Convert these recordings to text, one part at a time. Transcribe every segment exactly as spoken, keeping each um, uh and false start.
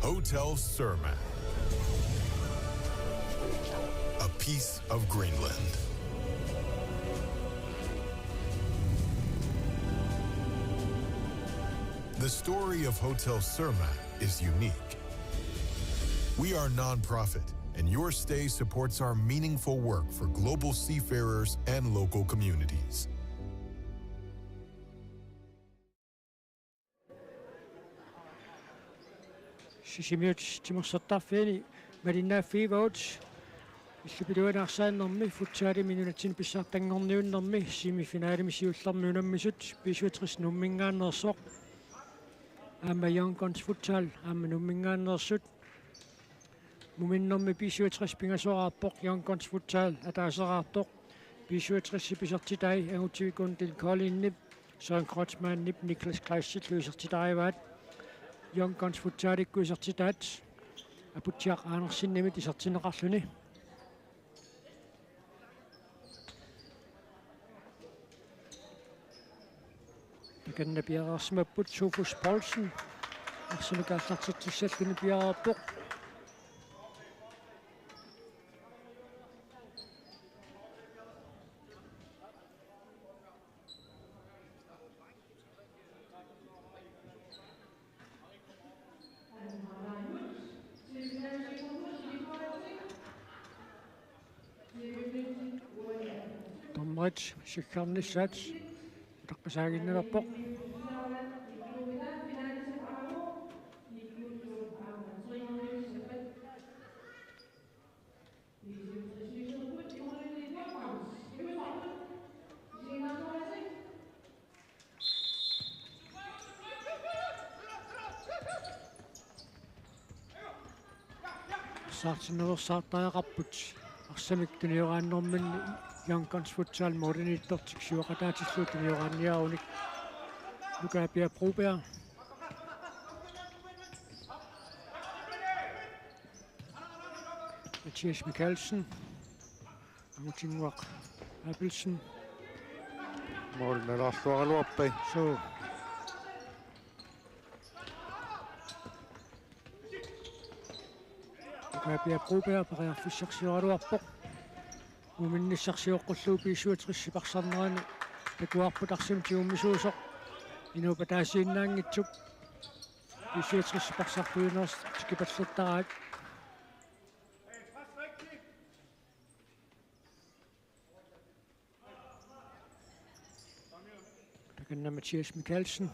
Hotel Surma. A piece of Greenland. The story of Hotel Surma is unique. We are non-profit, and your stay supports our meaningful work for global seafarers and local communities. Sisimiut timersortarfiani malinnaaffigivagut illup iluani arsaannermi futsalimi nunatsinni pissartanngorniunnermi semifinalimi siullermi unammisut B syvogtres Nuumminngaanneersoq aamma Young Guns Futsal aamma Nuumminngaanneersut. Muminnermi B syvogtres pingasoraarpoq, Young Guns Futsal ataaseraartoq. B syvogtres isertitai Angutivik Undil Kolinip, Søren Kreutzmannip Niklas Kleistillu isertitarivaat. Young Guns Futsalikkut isertitaat Aputsiaq Andersenimit isertinneqarluni. Takanna piareersimapput, Sofus Poulsen arsamik aallartitsissalluni piareerpoq. Dommerit siggarnissaat utaqqisaaginnalerpoq. Saartinnersaartariaqarput arsamik tunioraannerminni Young Guns Futsal målimiittortik siuaqataatillugu tunioraanniarunik. Nuka Pia Broberg. Mathias Mikaelsen. Angutinnguaq Abelsen. Mål nalaarluaraluarpaa. Suu. Nuka Pia Broberg periarfissarsioraluarpoq. Muminnissarsioqqullugu B syvogtres siparsarnerani takuarput arsamik tigummisuusoq. Inuup ataasiinnaanngitsoq. B syvogtres siparsartuinersut tikipallertaraat. Takanna Mathias Mikaelsen.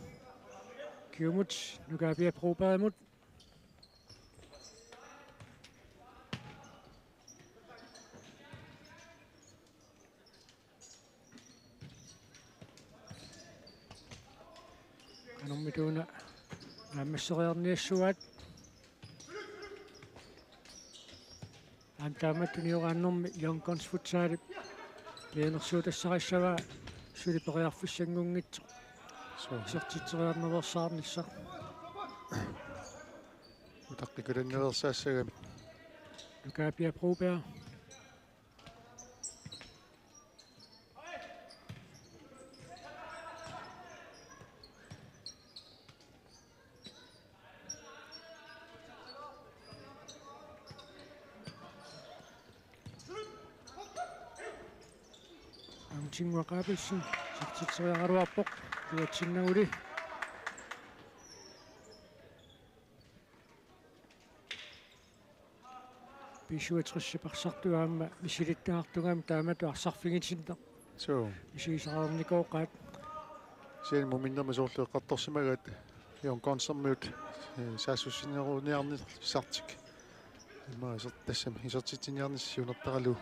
Kingumut Nuka Pia Brobergimut. Qanormitaana naammasseriarniassuaat. Aamma taamatut tunioraannermi Young Guns Futsalip pianersuutassarissavaa suli periarfissanngunngitsoq. Suu. Isertitseriarnaveersaarnissaq. Utaqqikulannaveersaassagami. Nuka Pia Broberg. Angutinnguaq Abelsen isertitseriaraluarpoq, iluatsinnaguli. B syvogtres siparsartut aamma misilittagartugamik taamatut arsarfigitinneq. Suu. Misigisaqarnikooqaat. Kisianni muminnermi soorlu eqqartorsimagaat Young Gunsermiut, eh, saassussineruniarnissartik. Immaqa iser-, tassami isertitsiniarnissaq siunertaralugu.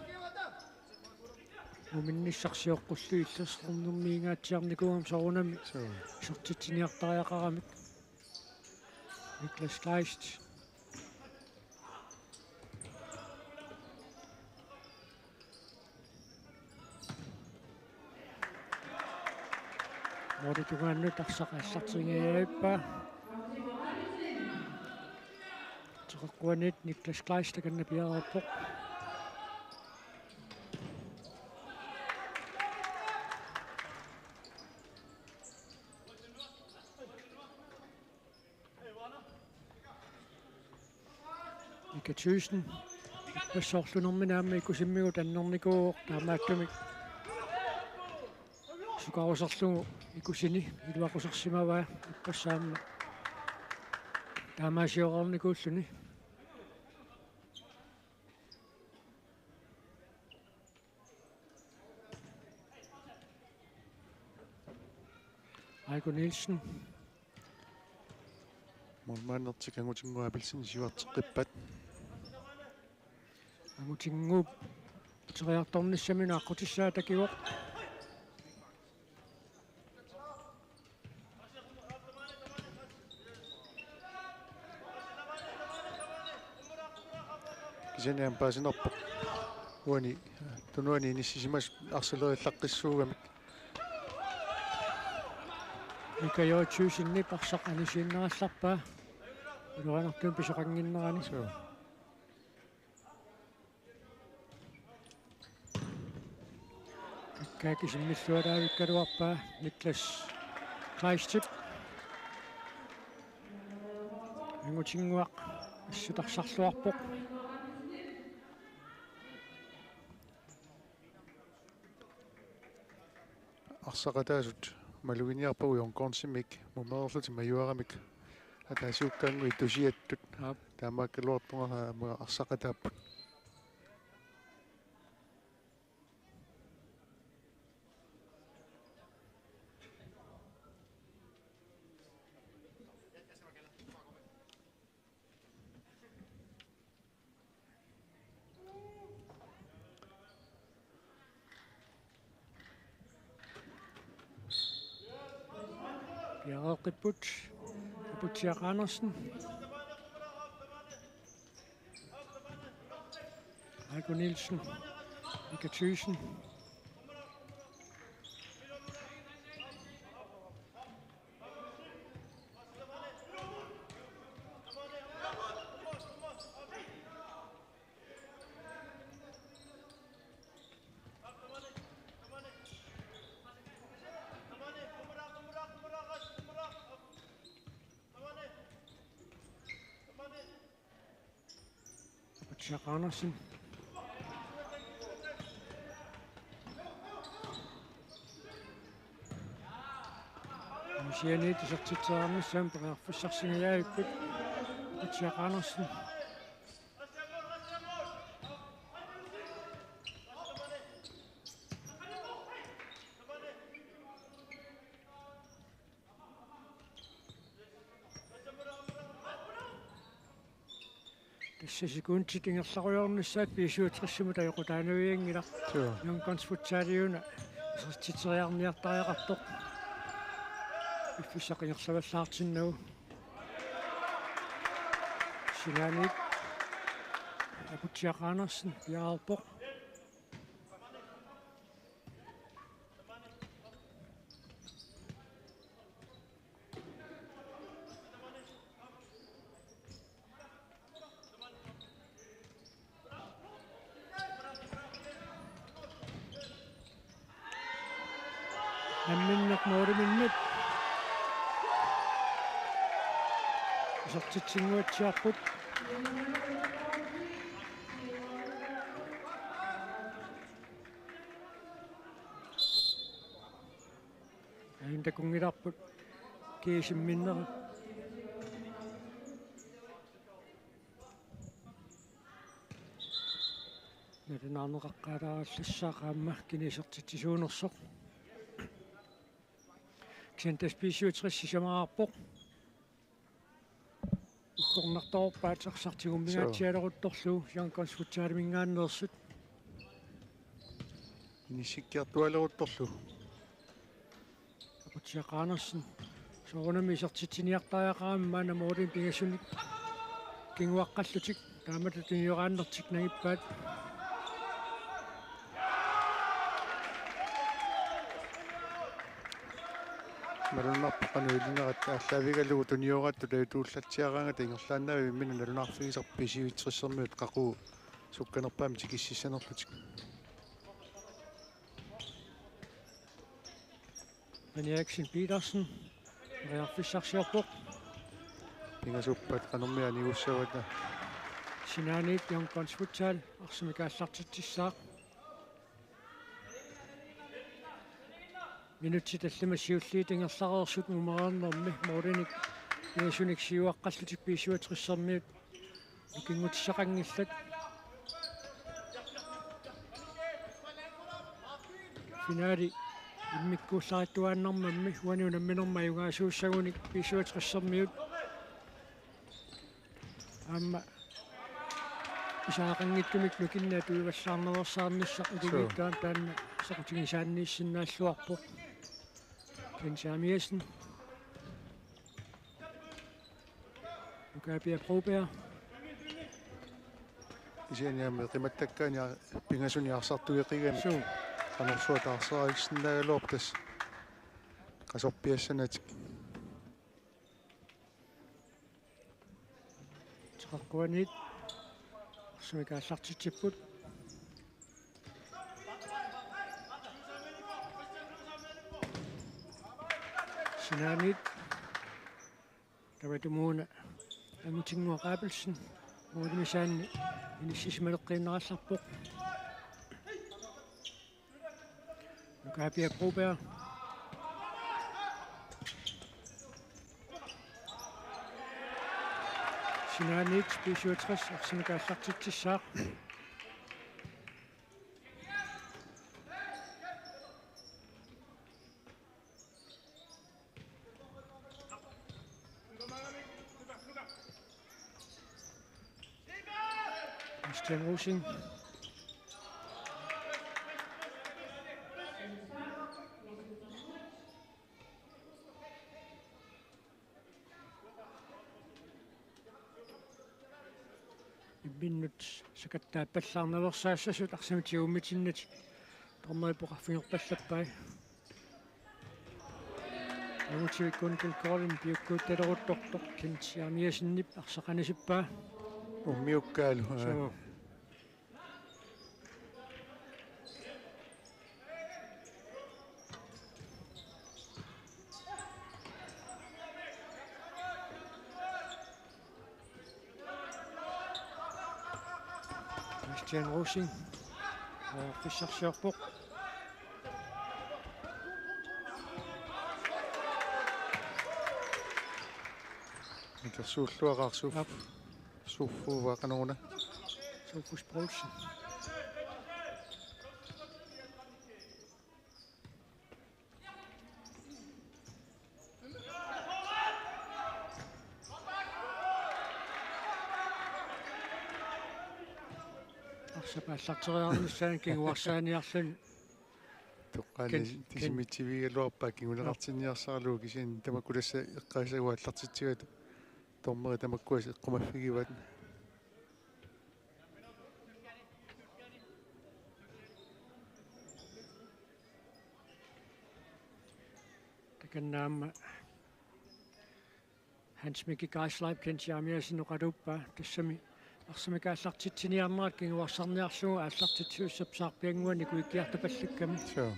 Muminnissarsioqqullugu Illersornermiingaatsiarnikuugami soorunami. Suu. Isertitsiniartariaqaramik. Niklas Kleist. Målip tungaanut arsaq aallartinngivippaa. Teqeqquanit Niklas Kleist takanna piareerpoq. Mika Thyssen. Ippassaq orlunermini aamma ikusimmigut annernikuuvoq, taamaattumik sukaruserlugu ikusini iluaqusersimavaa, ippassaq aamma taamaasioreernikuulluni. Aiko Nielsen. Målmandertik Angutinnguup Abelsen siuarteqqippat. Angutinnguup uteriartornissaminnut aqqutissaa takivoq. Kisianni aamma paasinarpoq uani tunuani inissisimasut arsaleriallaqqissuugamik. Mika Thyssen arsaq anisinnerallarpaa. Iluanartumik pisoqannginnerani. Suu. Kakkaak isimmilluaraavikkaluarpaa Niklas Kleistip. Angutinnguaq assut arsarluarpoq. Arsaqataasut maluginiarpagut hjørnegårdimik mumereerlutik majuaramik ataasiakkaannguit tusiattut. Aap. Taamaakkaluartoq aamma arsaqataapput. Piareeqqipput Aputsiaq Andersen. Aiko Nielsen. Mika Thyssen. Aputsiaq Andersen. Kisianni isertitseriarnissamut periarfissarsingajavipput. Aputsiaq Andersen. Tassa sekundit ingerlarujoornissaat B syvogtresimut ajoqutaanavianngilaq. Suu. Hjørnegårdsfutsaliuna isertitseriarniartariaqartoq. Piffissaq ingerlavallaartinnagu. Sinaaniit Aputsiaq Andersen piareerpoq. Namminneq måliminnut isertitsinnguatsiarput. Aajuna takunngilarput G S M-inneri. Nalunaarneqaqqaalaarallassaaq aamma kina isertitsisuunersoq. Kisianni tassa B syvogtres sisamaarpoq. Uggornartorpaat arsaq tigummingaatsialeruttorlugu Hjørnegårdsfutsalimingaanneersut. Inissikkiartualeruttorlugu. Aputsiaq Andersen. Soorunami isertitsiniartariaqarami maanna målimik pingasunik kinguaqqallutik. Taamatut tunioraannertik nangippaat. Malunnarpoq qanoq ilinneratta aallaavigalugu tunioraattut ajutuullatsiaraangata ingerlaannavimmi nalunaarfigisarput B syvogtresimiut qaqugu sukkanerpaamik tikississanerlutik. Benny Eriksen Petersen periarfissarsiorpoq. Pingasuppat qanormi anigussavata. Sinaaniit Young Guns Futsal arsamik aallartitsissaaq. Minutsit tallimat siulliit ingerlareersut mumereernermi målinik pingasunit siuaqqallutik B syvogtressermiut nukinngutissaqanngillat. Finale immikkuullarittuaannarmammi uani unamminermi ajugaasuussagunik B syvogtressermiut aamma pisariaqanngitsumik nukinnik atuivallaarnaveersaarnissaq. Suu. Ilumiittuaannartumik taanna soqutigisaanniissinnaalluarpoq. Kent Jeremiassen. Nuka Pia Broberg. Kisianni aamma qimattakkaani a-, pingasunik arsartugeqigami. Suu. Qanorsuaq taarseraavissinnaagaluarpoq tassa. Qasorpiassanatik. Teqeqquaniit arsamik aallartitsipput. Sinaaniit tamatumuuna Angutinnguaq Abelsen målimisaanni inissisimaleqqiinnarallarpoq. Nuka Pia Broberg. Sinaaniit B syvogtres arsamik aallartitsissaaq. Christian Rosing. Imminnut sakattaappallaarnaveersaassasut arsamik tigummitinnit dommeri poqarfigerpallappai. Angutip ikkunnik goalimik piukkuuttaleruttortoq Kent Jeremiassenip arsaq anisippaa. Ummiukkaalu, aa. Suu. Christian Rosing. Aa, periarfissarsiorpoq. Ikersuulluaqaaq suuf-, Aap. Suuffuuva qanoruna. Sofus Poulsen. Arsap aallarteriarnissaanut kinguarsaaniarluni. Toqqaannaq Ken-, Ken-, tisimitsivigigaluarpaa kinguneqartinniarsaralugu kisianni tamakku tassa eqqaasagut aallartitsigaat dommeri tamakkua eqqumaffigivaat. Takanna aamma Hans Mikki Geisleip Kent Jeremiassen oqaluuppaa, tassami arsamik aallartitsiniarnerat kinguarsarniarlugu aallartitsisussap saarpiannguani kuikkiartupallakkami. Suu.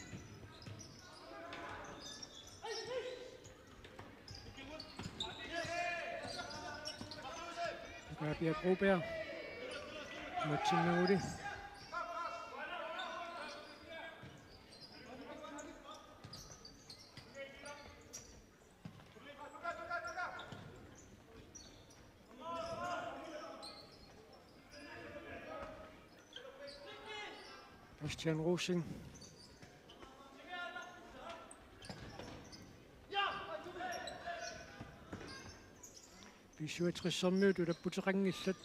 Nuka Pia Broberg. Matsinnaguli. Christian Rosing. B syvogtressermiut ulapputeqanngillat.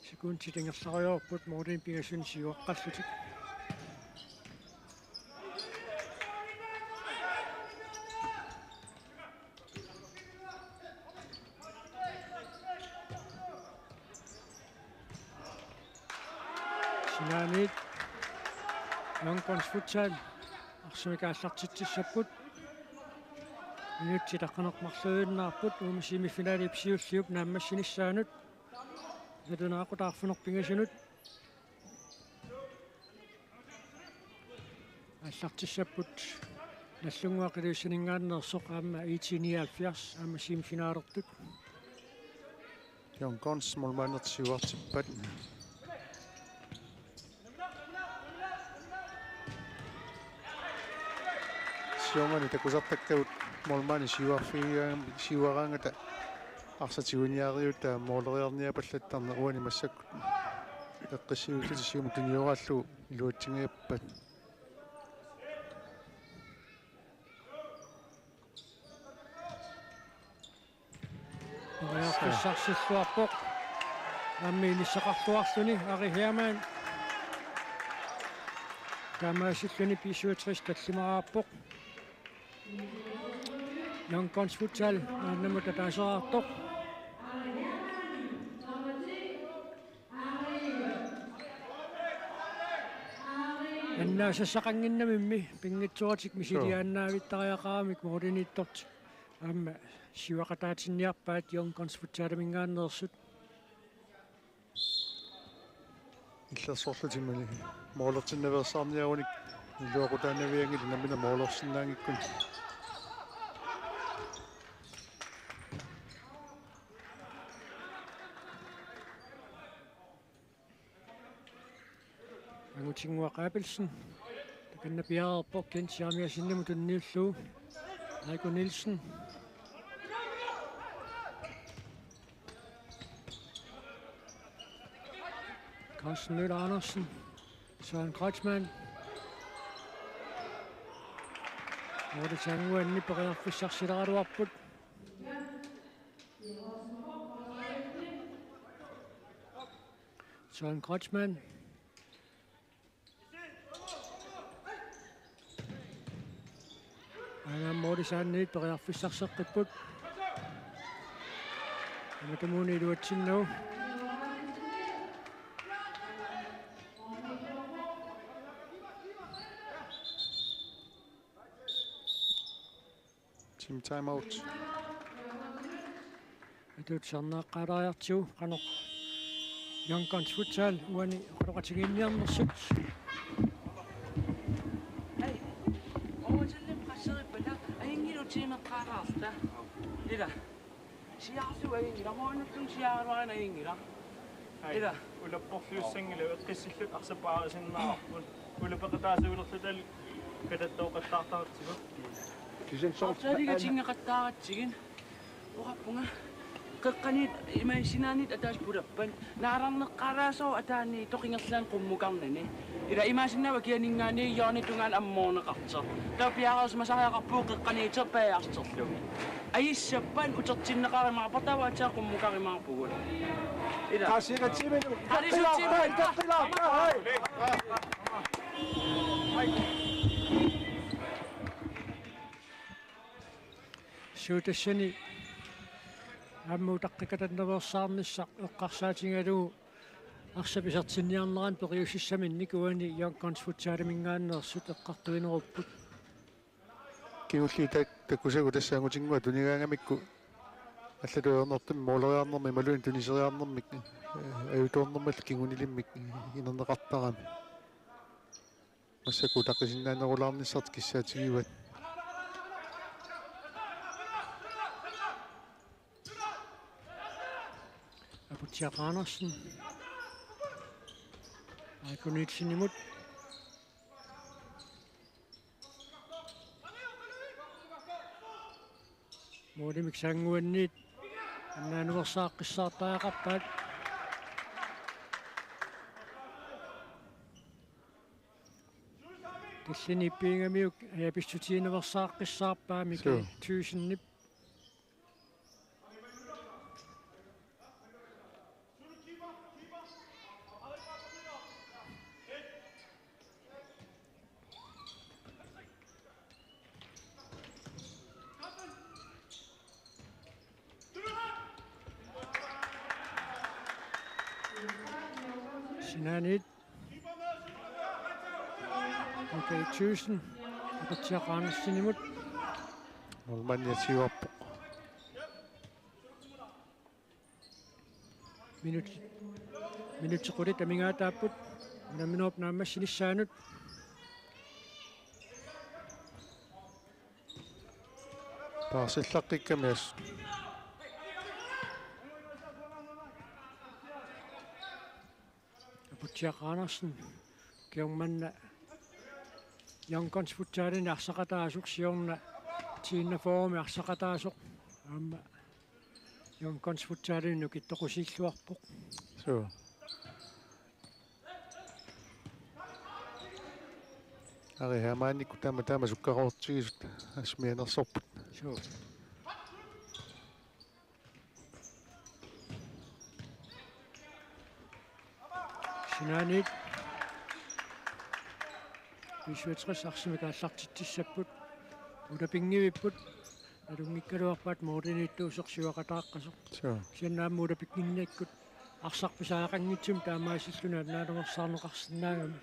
Sekundit ingerlareerput målinik pingasunit siuaqqallutik. Sinaaniit Young Guns Futsal arsamik aallartitsissapput. Minutsit aqqaneq-marluinnaapput uuma semifinalip siulliup naammassinissaanut. Nalunaaqutaq arfineq-pingasunut. Aallartissapput Nagdlunguaq Iliussaninngaanneersoq aamma I T nioghalvfjerds aamma semifinalertut. Young Guns målmandit siuartippaat. Siornani takusartakkagut målmandi siuarfigiga-, siuaraangata arsaq tiguniariutaa måleriarniapallattarneq, uani massakkut eqqissiviillutik siumut tunioraallugu iluatsinngippaat. Periarfissarsilluarpoq. Aamma inissaqarluarluni Ari Hermann. Taamaasilluni B syvogtres tallimaarpoq. Young Guns Futsal maannamut ataaseqartoq. Annaasassaqannginnamimmi pinngitsooratik misiliaannaavittariaqaramik målimiittortik aamma siuaqataatinniarpaat Young Guns Futsaliminngaanneersut. Illersorlutik målertinnaveersaarniarunik iluaqutaanavianngilaq nammineq målersinnaanngikkuni. Angutinnguaq Abelsen. Takanna piareerpoq Kent Jeremiassenimut tunniullugu. Aiko Nielsen. Carsten Møller Andersen. Søren Kreutzmann. Målip saannguanni periarfissarsileraluarput. Søren Kreutzmann. Aana målip saanniit periarfissarseqqipput. Amatumuuni iluatsinnagu. Team timeout. Atuutsarnaaqqaalaariartigu qanoq Young Guns Futsal uani oqaloqatigiinniarnersut. Ai, overtime presserippat ajunngilaq tiimeqqaalaarta. Ila. Siaarlu ajunngilaq, målimiittunik siaaraluarina ajunngilaq. Ai, ila. Ulapporliussanngilaq, eqqissilluta arsaq paarisinnaavarput. Ulapeqataasuulerluta katattoqattaartaratsigu. Kisianni soorlu arsaq aligatinngaqattaaratsigit. Oqarpunga. Qeqqaniit imaassinnaaniit ataaseq pulappat. Naalarneqqaalaasoq ataani toqingerlaani qummukarnani. Ila imaassinnaavoq kianinngaanniit hjørnetungaanut ammoorneqartoq. Taava piareersimasariaqarpugut qeqqaniittoq pajaartorlugit. Ajissappat utertinneqarumaarparput, taava aatsaat qummukarimaarpugut. Ila. Taasiga tiimini. Taasiga tiimini. Taasiga tiimini. Suut tassani aamma utaqqikatannaveersaarnissaq eqqarsaatigalugu arsap isertinniarnerani periusissaminnik uani Young Guns Futsaliminngaanneersut eqqartuinerupput. Kingulliit tak-, takusagut tassa angutinnguaq tunigaangamikku allatut ajornartumik måleriarnermi imaluunniit tuniseriarnermik, eh, ajutoornermillu kingunilimmik inerneqartarami. Massakkut utaqqisinnaanerulaarnissartik kissaatigivaat. Aputsiaq Andersen. Aiko Nielsenimut. Målimik saannguanniit annaanuersaaqqissaartariaqarpaat. Tallini ippigamiuk ajapissutigineqarsaarpaa Mikael Suu. Thygsenip. Sinaaniit. Mikael Thygsen. Aputsiaq Andersenimut. Målmandi siuarpoq. Minut-, minutsit qulit amigaataapput. Unamminerup naammassinissaanut. Paarsillaqqikkamik assut. Jack Andersen, kingorna Young Guns Futsalini arsaqataasoq, siorna T-41-mi arsaqataasoq, aamma Young Guns Futsalini nukittoqusiilluarpoq. Suu. Ari Hermannikkut taama, taama sukkaroortigisut assut mianersorput. Suu. Sinaaniit B syvogtres arsamik aallartitsissapput. Ulapinngivipput. Alunngikkaluarpaat mooriniittuusoq siuaqataaqqasoq. Suu. Kisianni aamma ulapinnginnikkut arsaq pisariaqanngitsumik taamaasilluni annaalersaarneqarsinnaagami.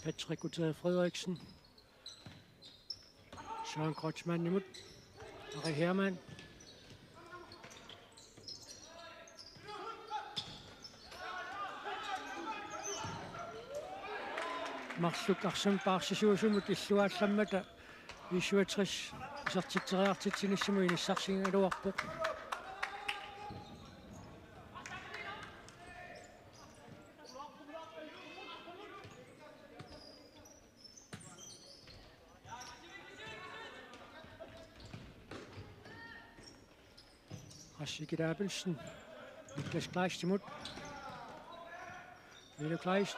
Patrick Gutierrez Frederiksen. Søren Kreutzmannimut. Ari Hermann. Marluk arsamik paarsisuusumut illuaallammata B syvogtres isertitseriartitsinissamut inissarsigaluarpoq. Rasmus Abelsen, Niklas Kleistimut. Milo Kleist.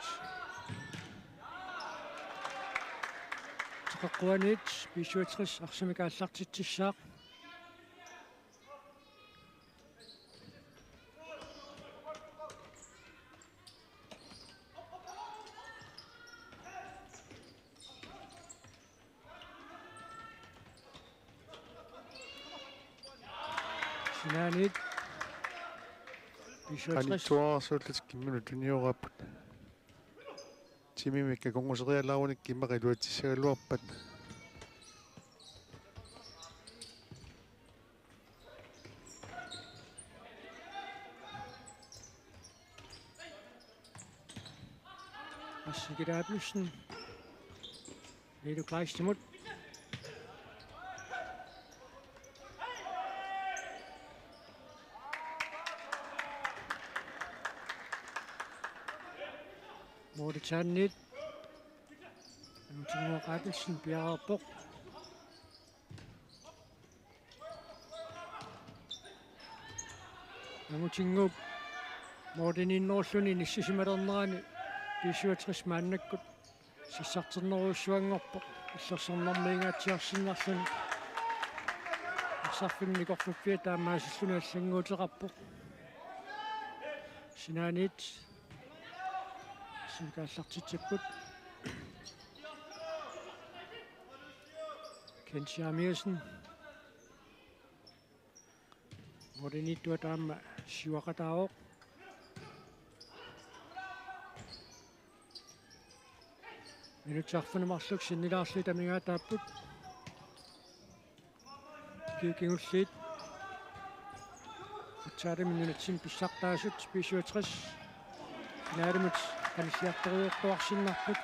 Teqeqquaniit B syvogtres arsamik aallartitsissaaq. Sinaaniit. B syvogtres. Qanittuararsuullutik imminut tunioraappat. Timimik akornuserialaarunik immaqa iluatsissagaluarpat. Rasmus Abelsen. Milo Kleistimut. Mooritaanniit. Angutinngooq Abelsen piareerpoq. Angutinngooq mooriniinnerulluni inissisimalernerani B syvogtres maannakkut sassarternerujussuanngorpoq, illersornermiingaatsiarsinnarluni. Arsarfimmi nikorfaffiat taamaasilluni allannguuteqarpoq. Sinaaniit. Sukaallartitsipput. Kent Jeremiassen. Mooriniittuata aamma siuaqataavoq. Minutsit arfineq-marluk sinnilaarlugit amigaataapput. Kiu kingulliit. Futsalimi nunatsinni pissartaasut B syvogtres. Finaalimut qanilliartorujoortuarsinnarput.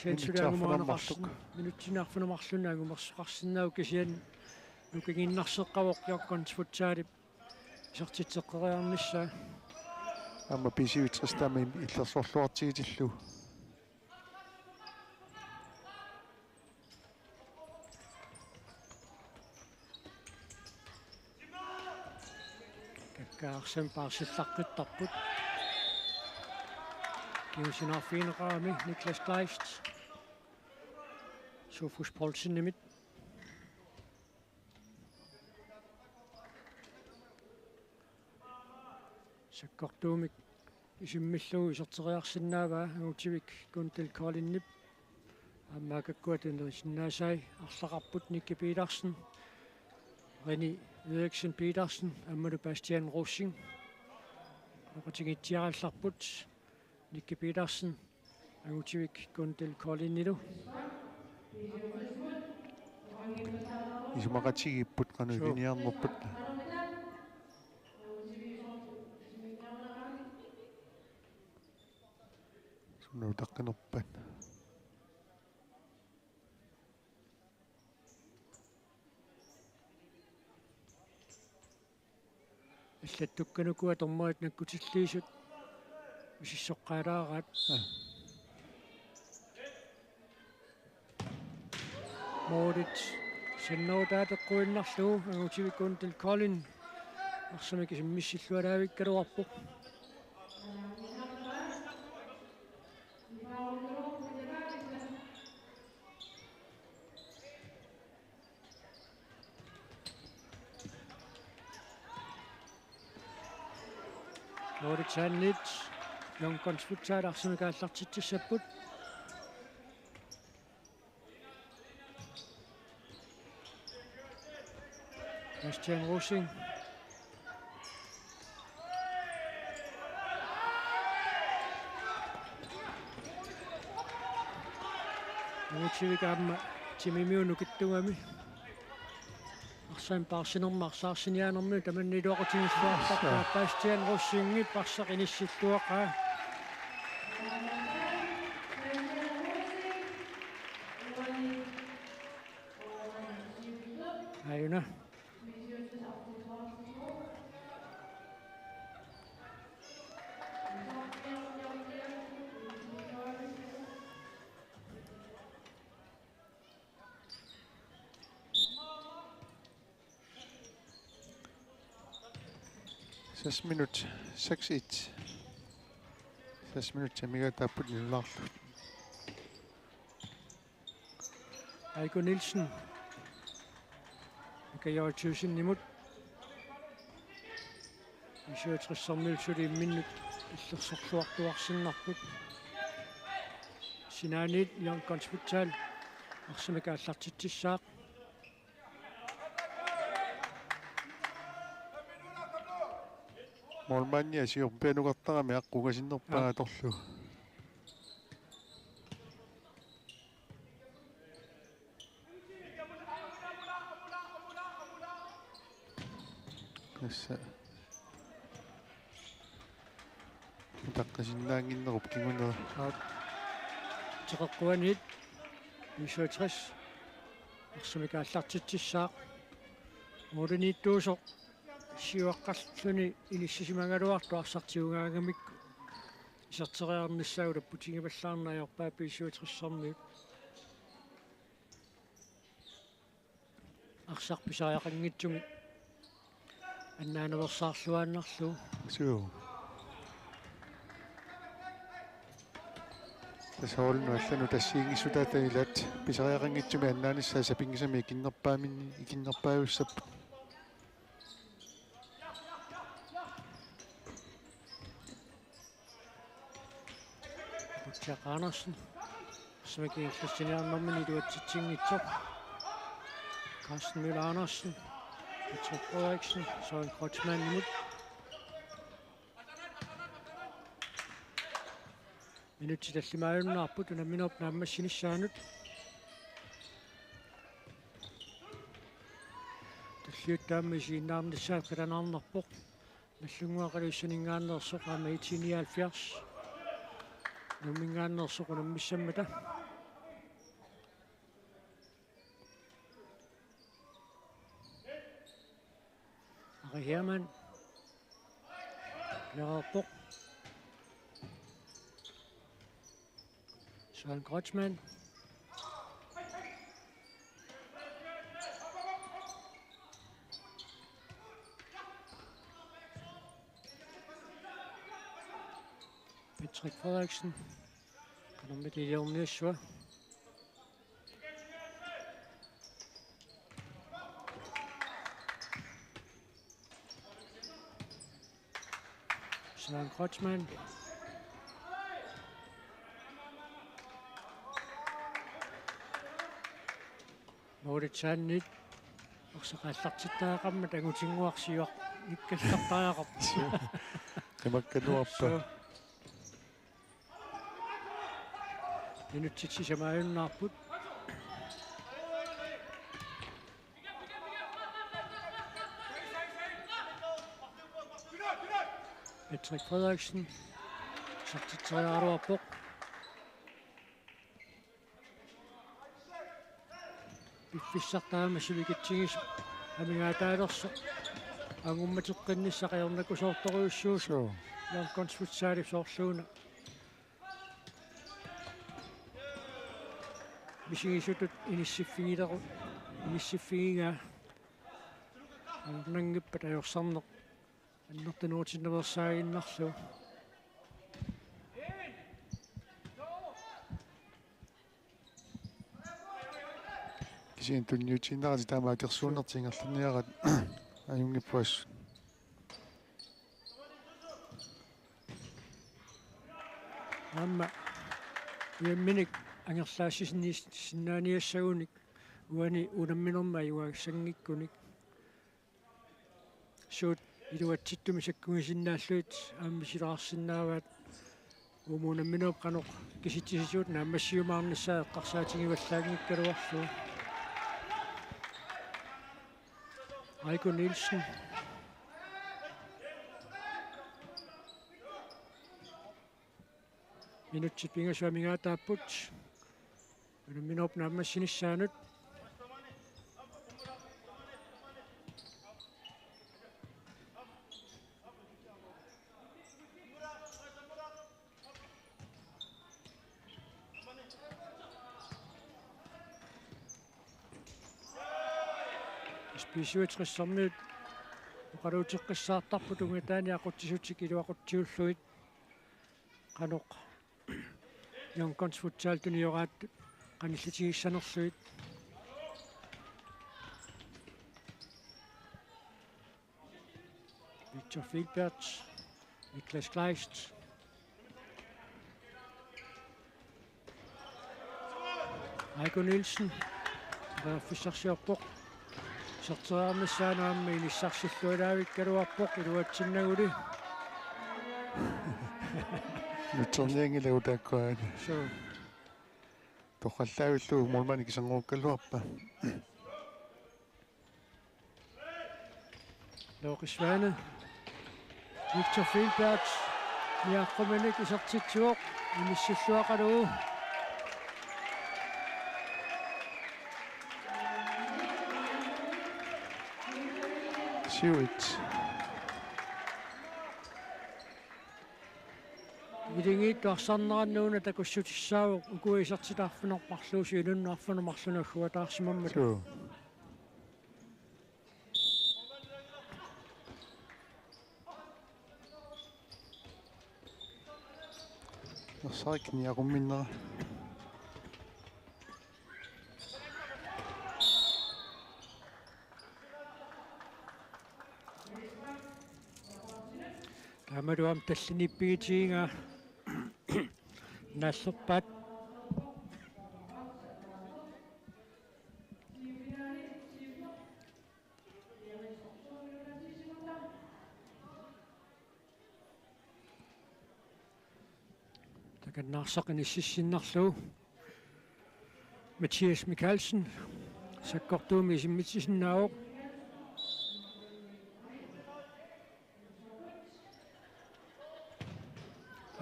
Minutsit arfineq-marluk. Minutsit arfineq-marlunni angumersoqarsinnaavoq kisianni nukinginnarseqqavoq Young Guns Futsalip isertitseqqeriarnissaa. Aamma B syvogtres taama illersorluartigitillugu. Kakkaak arsamik paarsillaqqittarput. Kingusinnaarfigineqarami Niklas Kleist. Sofus Poulsenimit. Sakkortuumik isimmillugu iserteriarsinnaavaa Angutivik Gundel Kolinip. Aamma maannakkut tunniusinnaasai arlaqarput Nicky Petersen, Reni Eriksen Petersen aammalu Bastian Rosing. Oqaatigitsiarallarput Nicky Petersen Angutivik Gundel Kolinilu. Isumaqatigiipput qanoq, suu, ilinniarnerput. Suna utaqqinerpat. Allattukkanuku atormarit nakkutilliisut misissoqqaalaaraat. Aa. Moritz Sennootaa teqquinnarlugu angutivikkundil Colin arsamik isimmissillualaavikkaluarpoq. Moritz Sandit, Young Guns Futsal arsamik aallartitsissapput. Christian Rosing. Angutivikkut aamma timimiunukittuugami. Arsaq paarsinermi arsaarsiniaanermi tamanna iluaqutigilluartarpaa. Bastian Rosingip arsaq inissilluaqaa. Aajuna. Seks minut, seks et. Seks minut, amigaataapput nilulaarlugu. Aiko Nielsen. Mika Jørgensenimut. B-syvogtressermiut suli imminnut illersorluartuarsinnarput. Sinaaniit Young Guns Futsal arsamik aallartitsissaaq. Målmandi asiorpianukartarami aqqungasinnerpaa. Aa. Atorlugu. Tassa. Utaqqisinnaannginnerup kingunera. Aap. Teqeqquaniit B-syvogtres arsamik aallartitsissaaq. Målimiittuusoq siuaqqalluni inissisimagaluartoq arsaq tigugaangamikku iserteriarnissaa ulapputigippallaarneq ajorpaa B-syvogtressermiut. Arsaq pisariaqanngitsumik annaanersaarluaannarlugu. Suu. Tassa holdinut allanut assigiinngissutaata ilaat pisariaqanngitsumik annaanissaa sapinngisamik ikinnerpaamin-, ikinnerpaajussapput. Putsiaq Andersen. Arsamik ingerlassiniarnermini iluatsitsinngitsoq. Carsten Møller Andersen. Patrick Frederiksen. Søren Kreutzmannimut. Minutsit tallimaajunnaarput unamminerup naammassinissaanut. Tulliuttoq aamma isiginnaarnissaa qilanaarnarpoq. Nagdlunguaq Alerusseninngaanneersoq aamma IT nioghalvfjerds. Nuumminngaanneersoq unammissammata. Ari Hermann. Pilereerpoq. Søren Kreutzmann. Patrick Frederiksen. Qanormita iliorniassava. Søren Kreutzmann. Moritz Sandit. Arsaq aallartittariaqarmat angutinnguaq siuarnikkallartariaqarpoq. Qimakkaluarpa. Suu. Minutsit sisamaajunnaarput. Patrick Frederiksen. Isertitseriaraluarpoq. Piffissaq taama sivikitsigisoq amigaataalersoq. angummateqqinnissaq ajornakusoortorujussuusoq. Suu. Young Guns Futsalip soorluuna misigisutut inissiffigileru-, inissiffigigaa. Ajornanngippat ajorsarneq annertunerutiinnaveersaaginnarlugu. Kisianni tunniutiinnaratik taama akersuunnertik ingerlanniaraat ajunngippoq assut. Aamma uamminik angerlaassisinnaaniassagunik uani unamminermi ajugaassanngikkunik. Suut iluatsittumik sakkugisinnaallugit aamma misilaarsinnaavaat. Uumuup unamminerup qanoq kisitsisituut naammassiumaarnissaa eqqarsaatigivallaanngikkaluarlugu. Aiko Nielsen. Minutsit pingasut amigaataapput. Unamminerup naammassinissaanut. S P syvogtressermiut oqaluuteqqissaartarput ungataani aqutsisutik iluaqutsiullugit. Qanoq Young Guns Futsal tunioraat qanillitigissanerlugit. Victor Filbert, Niklas Kleist, Aiko Nielsen, periarfissarsiorpoq. Iserteriarnissaanut aamma inissarsillualaavikkaluarpoq iluatsinnaguli. Nutsernianngilagut taakkua. Suu. Torrallaavillugu målmandip kiserngoruukkaluarpaa. Loke Svane. Victor Filbert. Niaqquminik isertitsivoq. Inissilluaqalugu. Syv et. Iligiittut arsarneranni una takussutissaavoq ukua isertitat arfineq-marluusut inunnut arfineq-marlunut agguataarsimammata. Suu. Ersarik niaqumminnera. Taamalu aamma talliniippigitigigaa naallerpaat. Takannaarsaq inississinnarlugu. Mathias Mikaelsen sakkortuumik isimmitsisinnaavoq.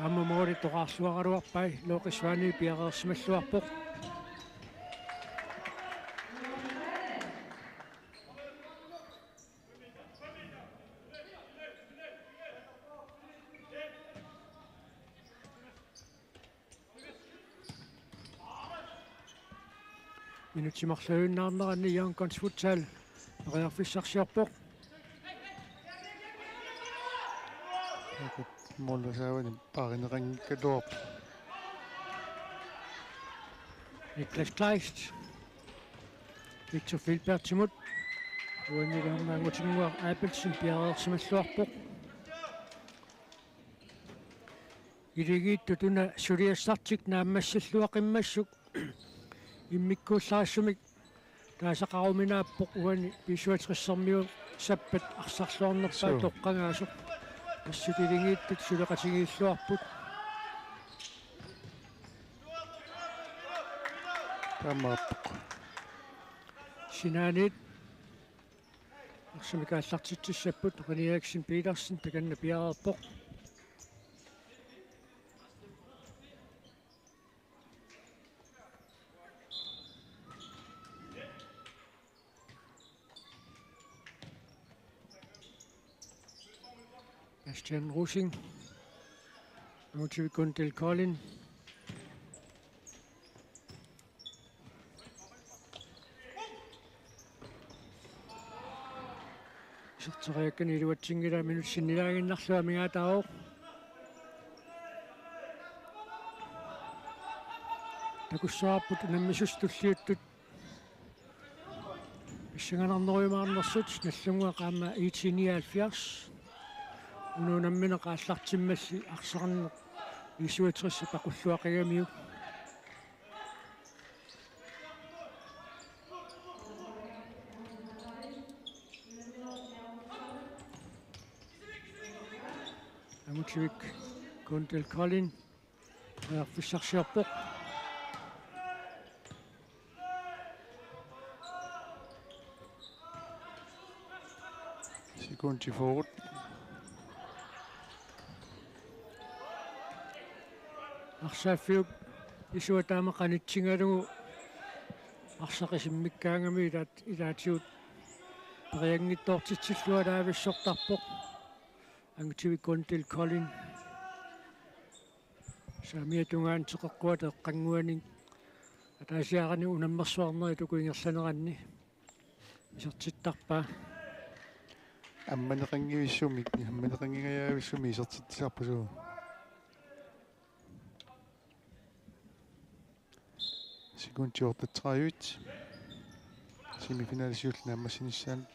Aamma måli toqqaarluaraluarpaa, Loke Svane piareersimalluarpoq. Minutsit marluinnaanneranni Young Guns Futsal periarfissarsiorpoq. Målmandip saavani paarineqanngikkaluarpoq. Niklas Kleist. Victor Filbertimut. Uanilaarnaangutinnguaq Abelsen piareersimalluarpoq. Iligiittut una suliassartik naammassilluaqimmassuk immikkuullarissumik taasaqaruminaappoq uani B syvogtressermiut sappat arsarluarnerpaat. Suu. Toqqagaasoq. Assut iligiittut suleqatigiilluarput. Taamaappoq. Sinaaniit arsamik aallartitsissapput, René Eriksen Petersen takanna piareerpoq. Christian Rosing. Angutavik Guntil Kolding. Iserteriakkani iluatsinngilaa, minutsit sinnilaaginnarlugu amigaataavoq. Takussavarput unammisut tulliuttut pissanganarnerujumaarnersut, Nagdlunguaq aamma I T nioghalvfjerds. Una unammineq aallartimmalli arsarneq I syvogtres paqulluaqigamiuk. Angutavik Guntil Kolding periarfissarsiorpoq. Sekundi fyrre. Arsaaffiup isua taama qanitsigalugu arsaq isimmikkaangami ilaat-, ilaatigut perianngitsoortitsillugu laavissortarpoq. Angutavik Guntil Kolding. Saamiata tungaanut teqeqquata eqqannguanik ataasiaannarani unammersuarnerit uku ingerlaneranni isertittarpaa. Ammaneqanngivissumik, ammaneqanngingajavissumik isertitsisarput suu. Sekundi otteogtredive. Semifinale siulleq naammassinissaanut.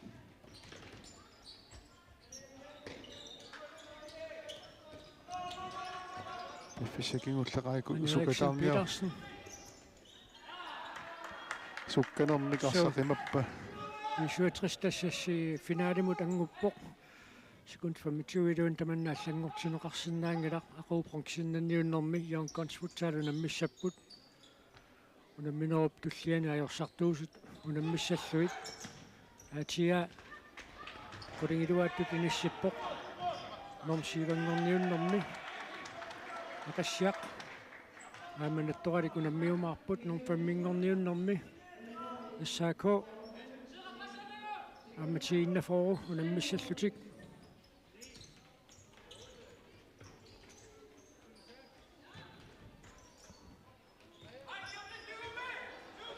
Piffissaq kingulleq aajuku Henriksen usukataarniaruk. Petersen. Sukkanermik Suu. Arsaq qimappa. I syvogtres tassassi finalimut annguppoq. Sekund femogtyve-luunniit tamanna allanngortinneqarsinnaanngilaq, aqagu bronzeminngaanniunnermi Young Guns Futsal unammissapput. Unamminerup tulliani ajorsartuusut unammissallugit. Aatsiaq qulingiluaattut inissippoq. Norm syv-nngorniunnermi Akassiaq. Aamma Nattoralik unammiumaarput norm fem-nngorniunnermi. S A K aamma ti enogfyrre unammissallutik.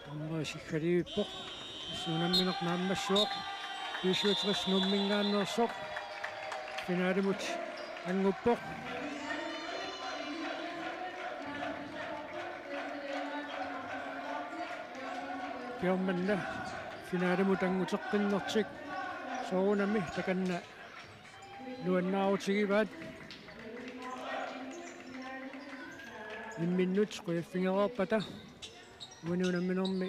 Dommeri siggaliivippoq. Tassa unammineq naammassivoq. B syvogtres Nuumminngaanneersoq finalimut annguppoq. Kingorna finalimut annguteqqinnertik soorunami takanna nuannaarutigivaat. Imminnut qujaffigereerpata uani unamminermi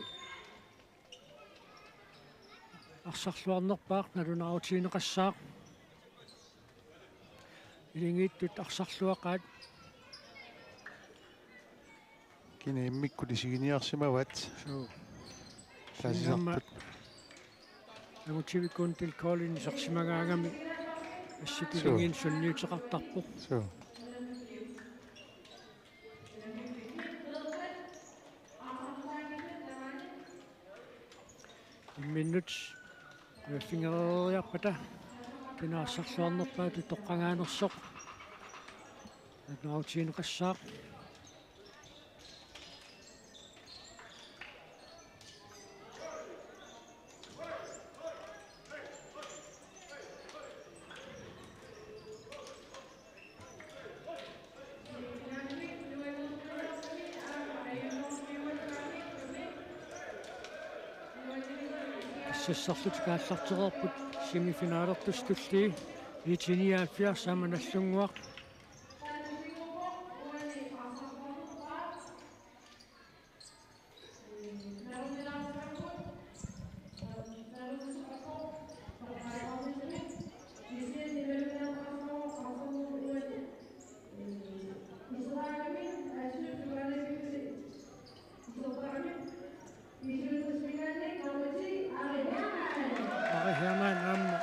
arsarluarnerpaaq nalunaarutigineqassaaq. Ilingiittut arsarluaqaat. Kina immikkut isiginiarsimavaat. Suu. Taasisarput. Angutavik Guntil Kolding isersimagaangami assut Suu. Ilingiinnut sunniuteqartarpoq. Suu. Imminnut qujaffigereeriarpata kina arsarluarnerpaatut toqqagaanersoq nalunaarutigineqassaaq. Sassarlutik aallartereerput semifinalertussat tullii, I T nioghalvfjerds aamma Nagdlunguaq. Ari Hermann aamma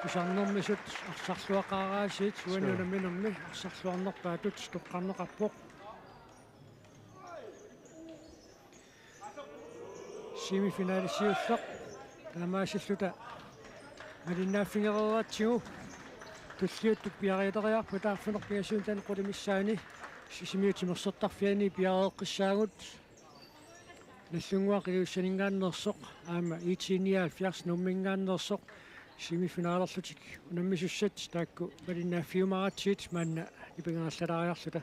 kusannermisut arsarluaqaaraasiit uani Suu. Unamminermi arsarluarnerpaatut toqqarneqarpoq. Semifinale siulleq taamaasilluta malinnaaffigereeratsigu. Tulliuttut piareeriarput taarfineq-pingasuunit qulit missaanni Sisimiut timersortarfianni piareeqqissaagut. Nagdlunguaq Ilulissaninngaanneersoq aamma I T nioghalvfjerds Nuumminngaanneersoq semifinalerlutik unammisussat taakku malinnaaffiumaratsigit maanna nipangerallalaariarluta.